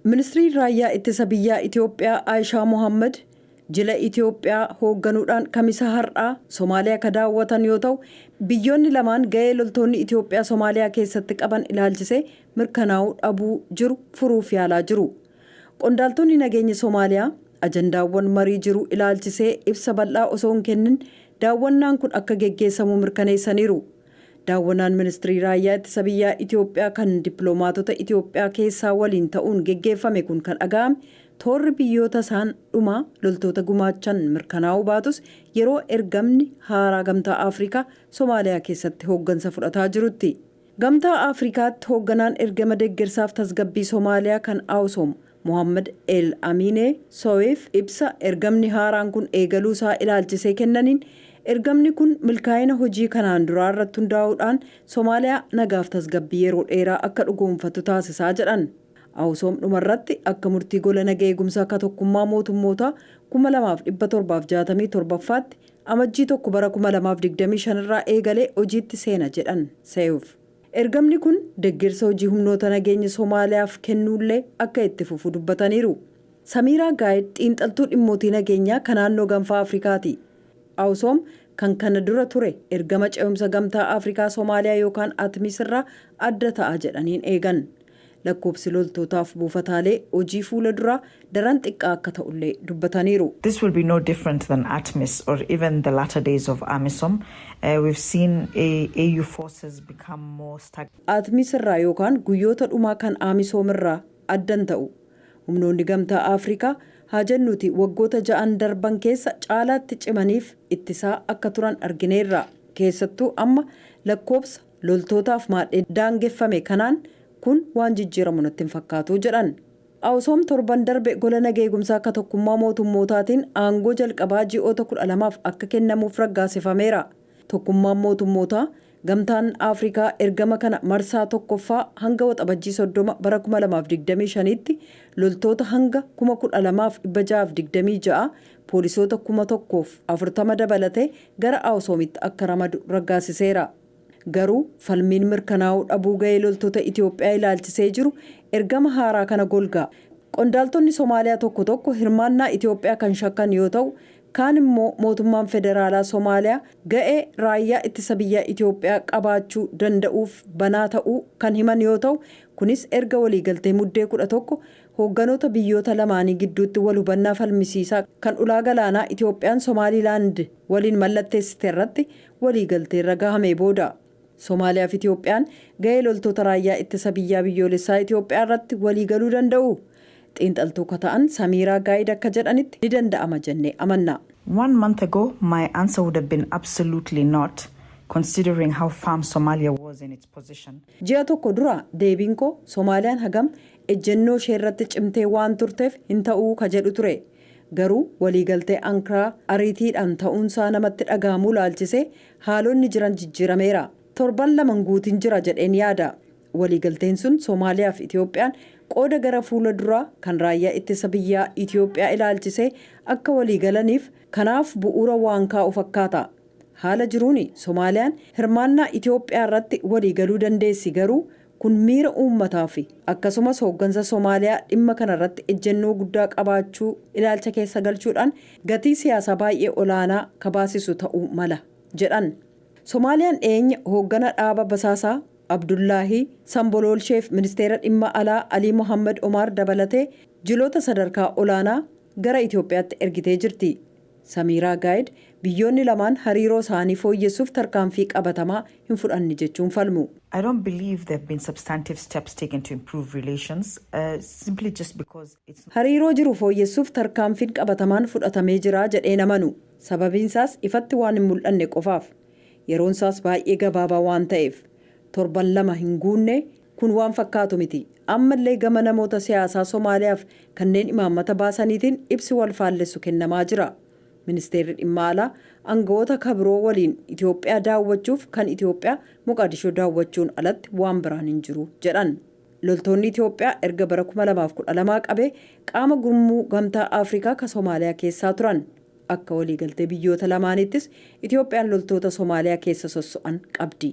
Ministiriin raayyaa ittisa biyyaa Itoophiyaa Aayishaa Mohaammed jila Itoophiyaa hoogganuudhaan Kamisa har'aa Somaaliyaa ka daawwatan yoo ta'u, biyyoonni lamaan ga'ee loltoonni Itoophiyaa Somaaliyaa keessatti qaban ilaalchisee mirkanaa'uu dhabuu jiru furuuf yaalaa jiru. Qondaaltonni nageenya Somaaliyaa ajandaawwan marii jiru ilaalchisee ibsa bal'aa osoo hin kennin daawwannaan kun akka geggeessamu mirkaneessaniiru. Daawwannaan ministirii raayyaa ittisa biyyaa Itoophiyaa kan dippiloomaatota Itoophiyaa keessaa waliin ta'uun geggeeffame kun kan dhaga'ame toorri biyyoota isaan dhumaa loltoota gumaachan mirkanaa'uu baatus, yeroo ergamni haaraa Gamtaa Afrikaa Somaaliyaa keessatti hooggansa fudhataa jirutti. Gamtaa Afrikaatti hoogganaan ergama deeggarsaaf tasgabbii Somaaliyaa kan AUSSOM, Mohammad El Amine Soweef, ibsa ergamni haaraan kun eegaluu isaa ilaalchisee kennaniin, ergamni kun milkaa'ina hojii kanaan duraa irratti hundaa'uudhaan Somaaliyaa nagaaf tasgabbii yeroo dheeraa akka dhugoomfatu taasisaa jedhan. AUSSOM dhumarratti akka murtii gola naga eegumsaa akka Tokkummaa Mootummoota 2767ffaatti Amajjii 1 bara 2025 irraa eegalee hojiitti seena jedhan Seeyuuf. Ergamni kun deeggarsa hojii humnoota nageenya Somaaliyaaf kennuullee akka itti fufu dubbataniiru. Samiiraa Gaayid xiinxaltuu dhimmootii nageenyaa kan naannoo Gaanfa Afrikaati. AUSSOM kan kana dura ture ergama ce'umsa Gamtaa Afrikaa Somaaliyaa yookaan ATMIS irraa adda ta'a jedhaniin eegan. Lakkoofsi loltootaaf buufataalee hojii fuula duraa daran xiqqaa akka ta'ullee dubbataniiru. This will be no different than ATMIS or even the latter days of AMISOM. We've seen AU forces become more stagnant. ATMIS irraa yookaan guyyoota dhumaa kan AMISOM irraa addan ta'u. Humnoonni Gamtaa Afrikaa haa jennuuti waggoota 6n darban keessa caalaatti cimaniif ittisaa akka turan argineerra. Keessattuu amma lakkoofsa loltootaaf maadhee daangeffame kanaan kun waan jijjiiramu natti hin fakkaatu jedhan. AUSSOM torban darbe gola naga eegumsaa akka Tokkummaa Mootummootaatiin aangoo jalqabaa ji'oota 12f akka kennamuuf raggaasifameera. Tokkummaan Mootummootaa Gamtaan Afrikaa ergama kana marsaa tokkoffaa hanga Waxabajjii 30 bara 2025tti loltoota hanga 12,626, poolisoota 1040 dabalatee gara AUSSOMitti akka ramadu raggaasiseera. Garuu falmiin mirkanaa'uu dhabuu ga'ee loltoota Itoophiyaa ilaalchisee jiru ergama haaraa kana golgaa. Qondaaltonni Somaaliyaa tokko tokko hirmaannaa Itoophiyaa kan shakkan yoo ta'u, kaan immoo mootummaan federaalaa Somaaliyaa ga'ee raayyaa ittisa biyyaa Itoophiyaa qabaachuu danda'uuf banaa ta'uu kan himan yoo ta'u, kunis erga waliigaltee Muddee 11 hoogganoota biyyoota lamaanii gidduutti wal hubannaa falmisiisaa kan ulaa galaanaa Itoophiyaan Somaalilaand waliin mallatteessite irratti waliigalteerra gahame booda. Somaaliyaa fi Itoophiyaan ga'ee loltoota raayyaa ittisa biyyaa biyyoolessaa Itoophiyaa irratti waliigaluu danda'u? Xiinxaltuu ka ta'an Samiiraa Gaayid akka jedhanitti, ni danda'ama jennee amanna. One month ago, my answer would have been absolutely not, considering how firm Somalia was in its position. Ji'a tokko dura deebiin koo Somaaliyaan hagam ejjennoo ishee irratti cimtee waan turteef hin ta'uu ka jedhu ture. Garuu waliigaltee Ankaraa ariitiidhaan ta'uunsaa namatti dhaga'amuu laalchisee haalonni jiran jijjiirameera. Torban 2 guutiin jira jedheen yaada. Waliigalteen sun Somaaliyaa fi Itoophiyaan qooda gara fuula duraa kan raayyaa ittisa biyyaa Itoophiyaa ilaalchisee akka waliigalaniif kanaaf bu'uura waan kaa'u fakkaata. Haala jiruun Somaaliyaan hirmaannaa Itoophiyaa irratti waliigaluu dandeessi, garuu kun miira uummataa fi akkasumas hooggansa Somaaliyaa dhimma kanarratti ejjennoo guddaa qabaachuu ilaalcha keessa galchuudhaan gatii siyaasaa baay'ee olaanaa kabaasisu ta'uu mala jedhan. Somaaliyaan dhiyeenya hooggana dhaaba basaasaa Abdullaahii Samboloolsheef ministeera dhimma alaa Alii Mohammad Omaar dabalatee jiloota sadarkaa olaanaa gara Itoophiyaatti ergitee jirti. Samiiraa Gaayid biyyoonni lamaan hariiroo isaanii fooyyessuuf tarkaanfii qabatamaa hin fudhanne jechuun falmu. I don't believe there have been substantive steps taken to improve relations, simply just because it's Hariiroo jiru fooyyessuuf tarkaanfiin qabatamaan fudhatamee jira jedheen amanu. Sababiinsaas ifatti waan hin mul'anne qofaaf. Yeroonsaas baay'ee gabaabaa waan ta'eef. Torban 2 hin guunne, kun waan fakkaatu miti. Ammallee gama namoota siyaasaa Somaaliyaaf kanneen imaammata baasaniitiin ibsi wal faallessu kennamaa jira. Ministeerri dhimma alaa aangawoota kabiroo waliin Itoophiyaa daawwachuuf kan Itoophiyaa Moqaadishoo daawwachuun alatti waan biraan hin jiru jedhan. Loltoonni Itoophiyaa erga bara 2012 qabee qaama gurmuu Gamtaa Afrikaa ka Somaaliyaa keessaa turan. Akka waliigaltee biyyoota lamaanittis Itoophiyaan loltoota Somaaliyaa keessa sosso'an qabdi.